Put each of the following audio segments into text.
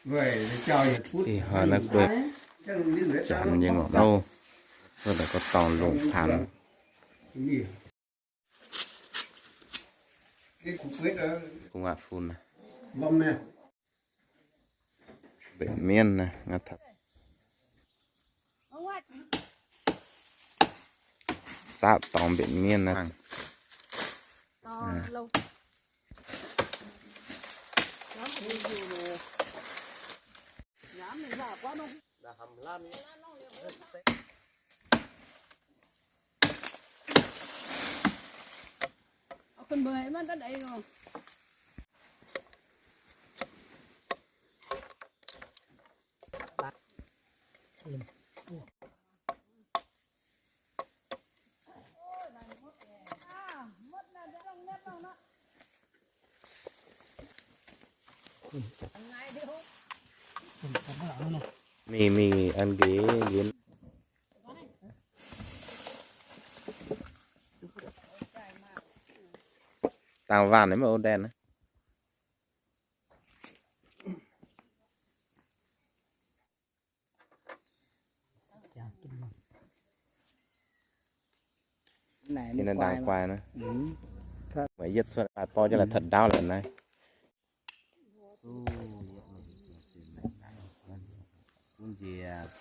Ih hnoi naaiv guei janx nyei ngorc nouh, wuov deix gorx-dorngh longc paanx. Gu'nguaaz-fun, mbenc mienv naaiv. Zaapv dorngx mbenc mienv naaiv. Mingh, mingh an nqex liemh. Dangh waanh naaiv maiv oix ndaen naaiv. Naaiv dangh guai naaiv. Maiv yietv cuotv, baac borqv jienv laaix taux ndaauv laaix naaiv. Gunv njiec,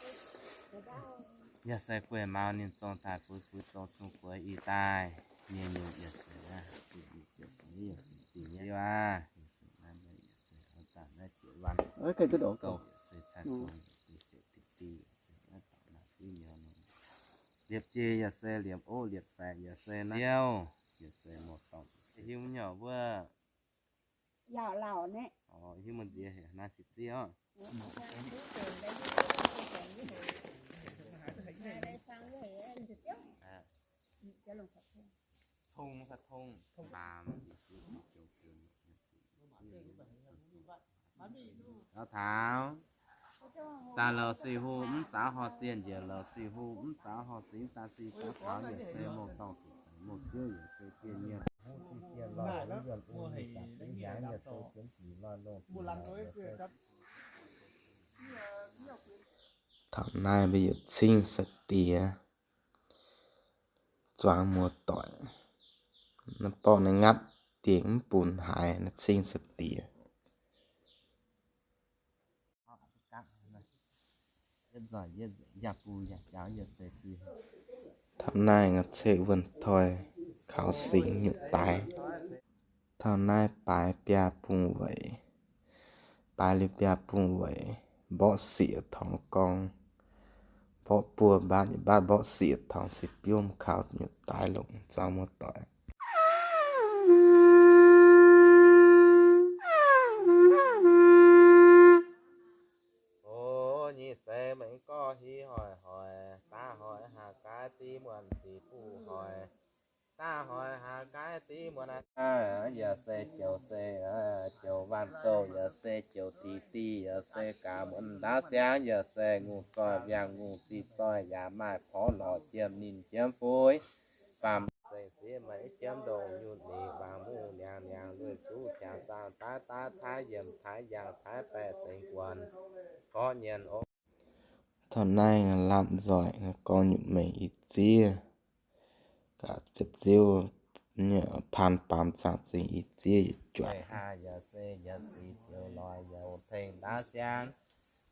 yaac se gueiv maux ninh zong taaih fuix, fuix zong cong-guoqv ih daaih, nyei nyungc yaac se aqv, ziepc nyeic ziepc seix yaac se zingh nyei aqv, yaac se naaiv yaac se oix daaih naaiv jiex waanc gouh yaac se cai zong yaac se jiex diqc diqc yaac se naaiv dauh naaiv duqv nyei nor. Liepc jiex yaac se liepc oqv, liepc faeqc yaac se naaiv ziouv, yaac se mouc dorngh se hiuv nyei wuov. Yaac lauc naaiv. Hiuv muoz-nziex naaiv se ziev oc. Cong, cong. Taux, taux. Zaux lorz se hlo, mv zaux horh zienh njiec lorz se hlo, mv zaux horh singx daaih se zaux taux yaac se mouc dorngh zuqc deix mouc ziouv yaac se dieh mienh. Taux naaiv mbuo yietc cingv sai-diex zuangx muoz-doic. Naaiv borqv naaiv ngapv dingc mv bun haaix, naaiv cingv sai-diex. Taux naaiv nga'ceqv wuonh toi kaux singx nyutc daaih. Taux naaiv baaix biaa bung weic, baaix liuz biaa bung weic, mborqv sieqv torngx gorngv, mborqv buo mbaatv, mbaatv mborqv sieqv torngx se biomv kaux nyutc daaih longc zuangx muoz-doic. O nyic seix mengh gorx hiv hoic hoic, daav hoic haaix gaaiv div muonh ziqc buv hoic, daav hoic haaix gaaiv div muonh aqv. Yaac se joux se joux waanh douh, yaac se joux diqc diqc, yaac se gaax muonh ndaauv siangv, yaac se ngongh zoih mbiaangx ngongh diqc zoih, yaac maaih porv lorqc jiem ninh jiem fuix. Faam zengc siev maiv jiemv ndongc nyutc ningc, waangc muqv niangx niangx lueic zuqv siangx saang daav daav taav yiemc taav yangh taav baeqc sengx guonc gorqv nyienx ov. Taux naaiv lamh nzoih gorngv nyutc mengh ih ziev, gaax biauv-ziouv nyei paan baamz zaangc zingh ih ziev yietc juatc. Haa yaac se yietc ziqc ziouc loix yaac tengx ndaauv siangv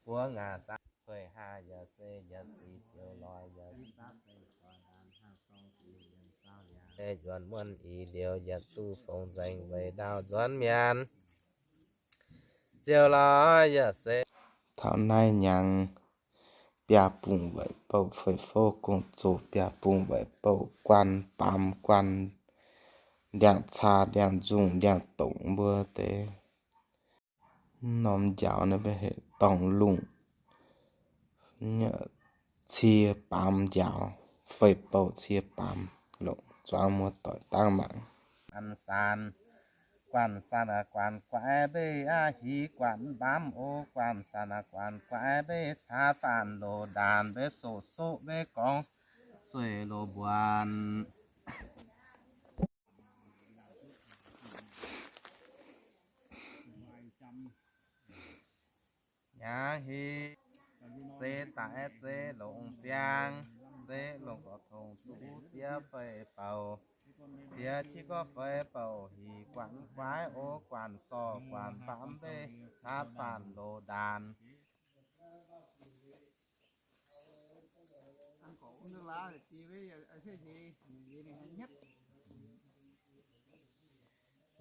buov ngaanc saangv. Tuix haa yaac se yietc ziqc ziouc loix yaac se yuonx muonh ih liouc yietc duqv fongc nzengc weic ndaauv nzuonx mienh. Ziouc loix yaac se taux naaiv nyangx biaa bung weic bouh fei fouv gong-zoh, biaa bung weic bouh guan baamz guan, ndiangx-caa ndiangx-nzungh ndiangx-dongc mbuo deix. Norm njaaux naaiv mbuo heuc dorngh lungh, cie baamz njaaux, fei bouh cie baamz longc zuangx muoz-doic dangv mangc. An saan, guanh saan aqv guanh guaix mbei aqv, hiv guanh mbaamv o guanh saan aqv guanh guaix mbei, caa faanh loz ndaanx mbei, soqv soqv mbei, gorngv sueih loz mbuonx. Yaac hiv zei daaih zei longc ziangx, zei longc gorqv tongx zuqc ziex feix bouc. Ziex qiex gorqv feix bouc hic guanc guaiv o guanc sorc guanc baamz mbei caatv faanv loz ndaanx.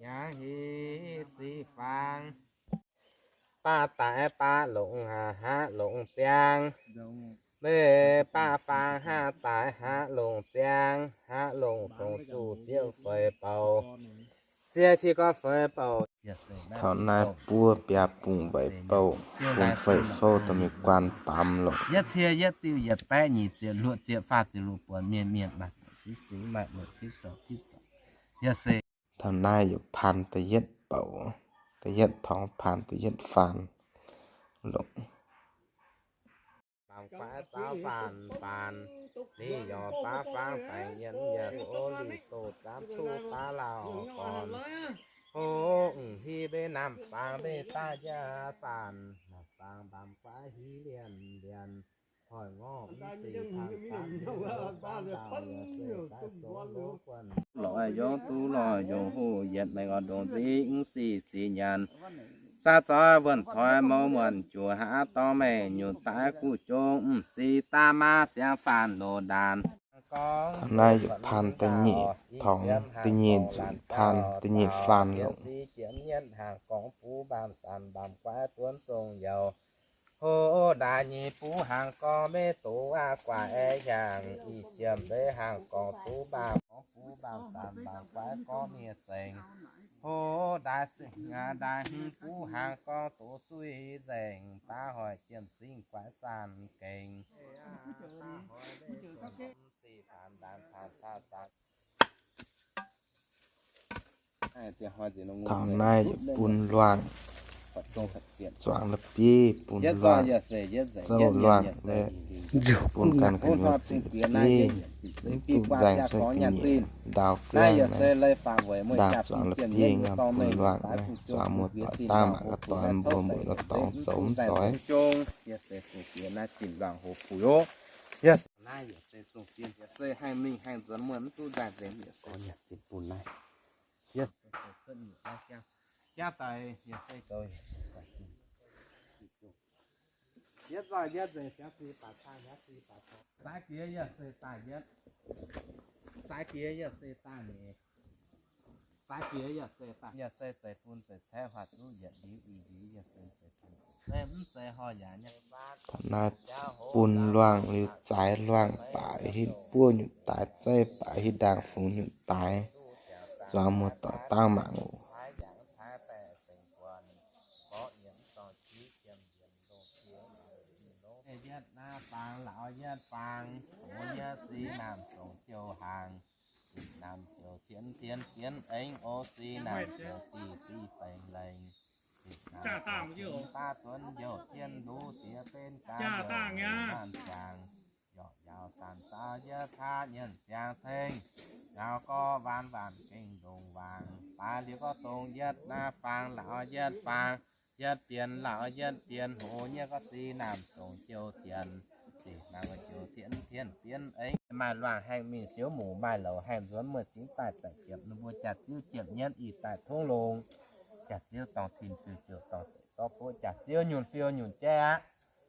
Yaac hiv sic faang, baav daaih baav longc, haav longc ziangx. Mv baav faang haav daaih haav longc ziangx, haav longc tongx zuqc ziex feix bouc. Ziex qiex gorqv feix bouc. Taux naaiv buov biaa bung weic bouh, bung feix fouv dorh mingh guaan baamz longc. Yietv cie yietv diuh yietc baeqv nyic ziepc luoqc ziepc faah ziepc luoqc buonc mienh mienh maaih siqv siqv maaih luoqc tipv sou tipv zoux. Taux naaiv yaac paan da'yietv bouc, da'yietv torngx paan da'yietv faan longc. Baamz guaiv zaauv faanv faanv, ninh yaac baav faang baengc yienx yaac o lih doh zaamv cuqv baav lauh gorn. Hov, hiv mbev namh faang mbev daaih jaav faanv, namh faang baamz guaiv hiv lienh lienh, hoic ngorv mv sic faanv faanv, baav lauh yaac se daaih zoux lov guanh. Lorz yongh duqv lorz yongh hoh yietc maengx oix ndongc nziex mv sic ziqc nyanc. Zaah zoih wuonh toi mouz muonc juoz haav dorng maengh nyutc daaih guv jong mv sic daaih maa siangx faanv loz ndaanx. Naaiv yaac paan da'nyeic torngx, da'nyeic nzunc paan da'nyeic faan longc. Hov, daaih nyic buv hnaangx gorngv maiv doz aqv guaax aeqv, hnyangx ih jiem mbeix hnaangx gorngv duqv mbaamv, gorngv buv mbaamv zanc mbaamv guaiv gorngv miev zengx. Hov, daaih se, daaih hmz buv hnaangx gorngv doz suiv nzengc, baav hoic jiem zingv guaiv saanh gengx. Taux naaiv yaac bun luangh, zuangx la'bieiv bun luangh, zouv luangh, bun ganh gu'nyuoz ziqc la'bieiv, mv duqv nzaeng se ga'nyiec, ndaauv guangv, ndaauv zuangx la'bieiv, bun luangh, zuangx muoz-doic dangv mangc gaax doix mbuo muoz-doic zoux mv doix. Saaix jiex yaac se daaih yietv. Saaix jiex yaac se daaih nyeic. Saaix jiex yaac se daaih, yaac se zeiv bun zeiv caeqv huaax duqv yietc liuz i liuz, yaac se zeiv bun zeiv mv zeiv horh yaac nyei. Taux naaiv bun luangh liuz zaaix luangh baaix hitv buov nyutc daaix, zeiv baaix hitv ndaangc fungx nyutc daaix. Zuangx muoz-doic dangv mangc oc. Yietv naaiv faang, laauh yietv faang, hoz yietv si naamh zongc jouh hnaangx. Ziqc naamh ziouc tienx tienx tienx aengx oc, si naamh ziouc diqc diqc baengx lengh. Ziqc naamh ziouc tienx baav zuonx youh jienv nduqc ziex benv gaax youh naamh ziangx. Yorqc yaauc zanc zaauv yietv taav nyienc ziangx ceng, yaauc gorx waanc waanc gengh ndongc waangc. Baaix liuz gorx dongh yietv naaiv faang, laauh yietv faang, yietv bienx laauh yietv bienx, hoz yietv gorx si naamh zongc jouh tienx. Ziqc naamh ziouc tienx tienx tienx aengx maaih luangh haengh mingh siouv muc, maaih louc haengh nzuonx mueiz cingx daaih daaih ziepc ninh mbuo jaax-ziouv jiepc nyienv ih daaih tongv longx. Jaax-ziouv dorngh tin fiuv ziouc dorngh deic gorngv fuqv, jaax-ziouv nyunc fiou nyunc jaiv aqv.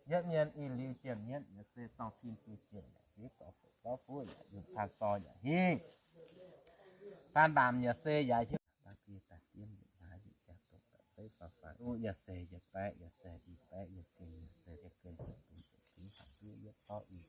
Yietv nyienv ih liuz jiepc nyienv yaac se dorngh tin fiuv ziouc yaac hiuv, dorngh deic gorngv fuqv yaac nyunc, paan sor yaac hiuv, paan mbaamc yaac se yaac hiuv. Daaih biei daaih bienv yietc naaiv yietc jaax dongh daaih zeiv faang faang, yaac se yietc baeqv, yaac se ih baeqv, yaac gengh, yaac se yietc gengh, yaac gengh, yaac gengh, yaac gengh, yaac gengh,